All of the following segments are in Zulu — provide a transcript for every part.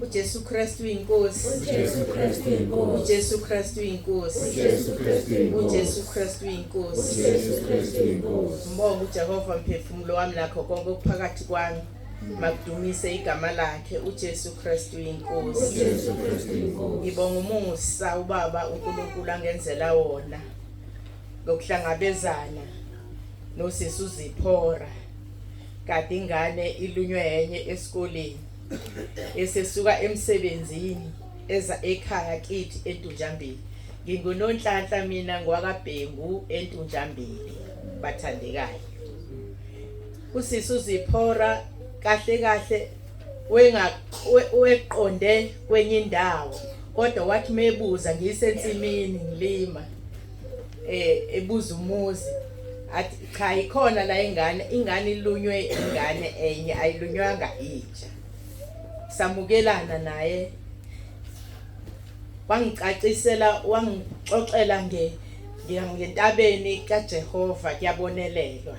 UJesu Kristu inkosi. UJesu Kristu inkosi. UJesu Kristu inkosi. UJesu Kristu inkosi. UJesu Kristu inkosi. UJesu Kristu inkosi. Mbonga uJehova mphefumulo wami nakho konke okuphakathi kwami. Makudumise igama lakhe uJesu Kristu inkosi. UJesu Kristu inkosi. Ngibonga umusa ubaba uNkulunkulu angenzela wona ngokuhlangabezana nosisi uZiphora. Kade ingane ilunywe enye esikoleni esesuka emsebenzini eza ekhaya kithi eNtunjambili. NginguNonhlanhla mina ngwakaBhengu eNtunjambili bathandekayo. Usisi uZiphora kahle kahle wenga weqonde kwenye indawo kodwa wathi mebuza ngisensimini ngilima eh ebuza umuzi athi cha ikhona la ingane ingane ilunywe ingane enye ayilunywanga intsha samukelana naye wangicacisela wangixoxela nge ngentabeni kaJehova kuyabonelelwa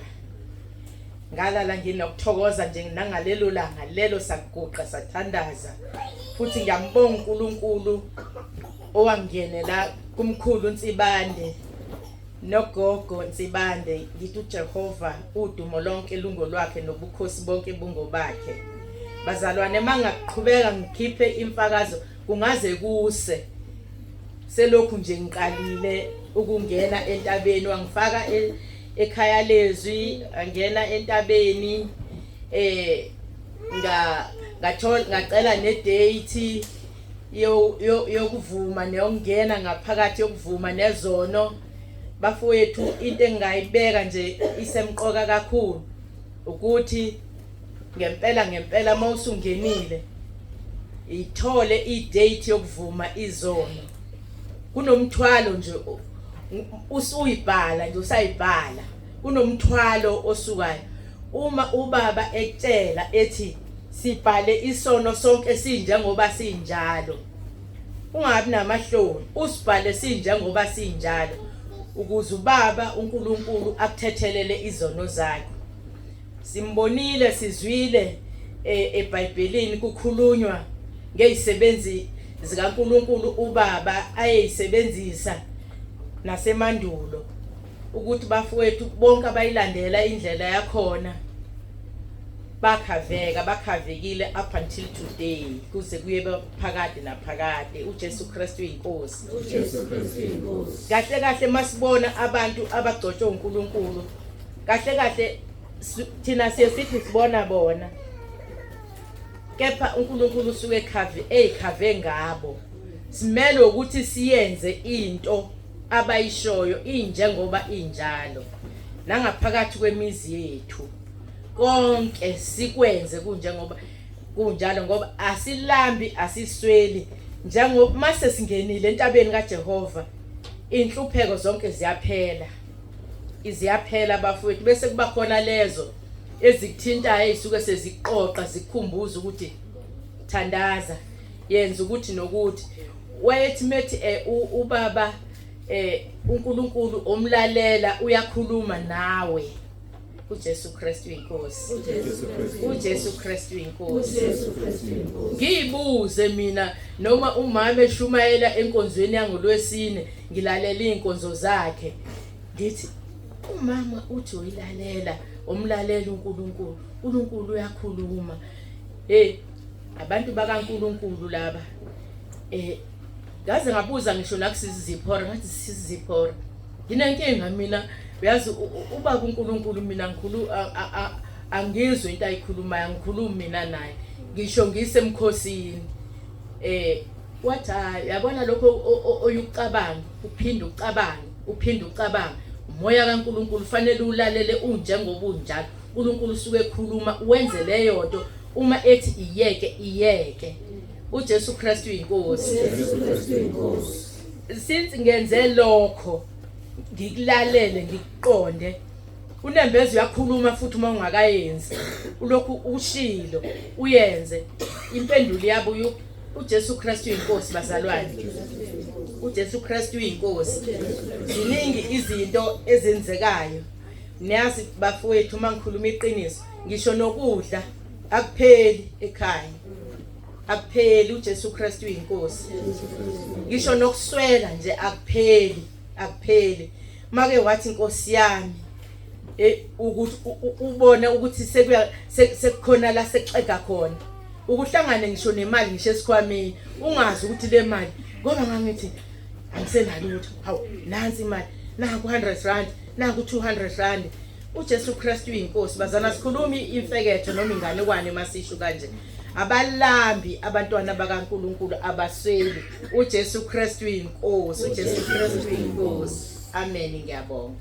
ngalala nginokuthokoza nje nangalelo langa lelo saguqa sathandaza futhi ngiyambonga uNkulunkulu owangenela kumkhulu Nsibande nogogo Nsibande ngithi uJehova udumo lonke lungolwakhe nobukhosi bonke bungobakhe bazalwane mangaqhubeka ngikhiphe imfakazo kungaze kuse selokhu nje ngiqalile ukungena entabeni wangifaka e, ekhaya lezwi angena entabeni eh nga ngathola ngacela ne date yokuvuma neyokungena ngaphakathi yokuvuma nezono bafowethu into engingayibeka nje isemqoka kakhulu ukuthi ngempela ngempela uma usungenile ithole i-date yokuvuma izono kunomthwalo nje usuyibhala nje usayibhala kunomthwalo osukayo uma ubaba ekutshela ethi Sibhale isono sonke sinjengoba sinjalo. Ungabi namahloni, usibhale sinjengoba sinjalo ukuze ubaba uNkulunkulu akuthethelele izono zakho. Simbonile sizwile e, eBhayibhelini kukhulunywa ngezisebenzi zikaNkulunkulu ubaba ayeyisebenzisa nasemandulo ukuthi bafowethu bonke abayilandela indlela yakhona bakhaveka bakhavekile up until today kuze kuye phakade naphakade uJesu Kristu inkosi uJesu Kristu inkosi kahle kahle masibona abantu abagcotshwe uNkulunkulu kahle kahle thina siye sithi sibona bona kepha uNkulunkulu usuke ekhave eyikhave ngabo simele ukuthi siyenze into abayishoyo injengoba injalo nangaphakathi kwemizi yethu konke sikwenze kunjengoba kunjalo ngoba asilambi asisweli njengoba mase singenile entabeni kaJehova inhlupheko zonke ziyaphela iziyaphela bafowethu bese kuba khona lezo ezikuthintayo ezisuke seziqoqa zikukhumbuza ukuthi thandaza yenza ukuthi nokuthi wayethi methi eh, ubaba eh uNkulunkulu omlalela uyakhuluma nawe uJesu Kristu inkosi uJesu Kristu inkosi ngiyibuze mina noma umama eshumayela enkonzweni yangolwesine ngilalela izinkonzo zakhe ngithi umama uthi uyilalela umlalela uNkulunkulu uNkulunkulu uyakhuluma hey abantu bakaNkulunkulu laba eh ngaze ngabuza ngisho nakusiziphora ngathi siziphora nginenkinga mina uyazi uba kuNkulunkulu mina ngikhulu angizwe into ayikhulumayo angikhulumi mina naye ngisho ngisemkhosini eh wathi hayi yabona lokho oyukucabanga uphinde ucabange uphinde ucabange umoya kaNkulunkulu fanele ulalele unjengoba unjalo uNkulunkulu usuke ekhuluma wenze leyo nto uma ethi iyeke iyeke uJesu Kristu inkosi uJesu Kristu inkosi since ngenze lokho ngikulalele ngikuqonde unembeza uyakhuluma futhi uma ungakayenzi ulokhu ushilo uyenze impendulo yabo uJesu Kristu inkosi bazalwane uJesu Kristu inkosi ziningi izinto ezenzekayo niyazi bafowethu uma ngikhuluma iqiniso ngisho nokudla akupheli ekhaya Akupheli, uJesu Kristu uyinkosi. Ngisho nokuswela nje akupheli, akupheli. Make wathi inkosi yami ukuthi ubone ukuthi sekuya sekukhona la sexega khona. Ukuhlangane ngisho nemali ngisho esikhwameni ungazi ukuthi le mali ngoba ngangithi angisenalutho. Hawu nansi imali, naku 100 rand, naku 200 rand. uJesu Kristu uyinkosi bazana sikhulumi imfeketho noma inganekwane masisho kanje abalambi abantwana bakaNkuluNkulu abasweli uJesu Kristu uyinkosi uJesu Kristu uyinkosi amen ngiyabonga.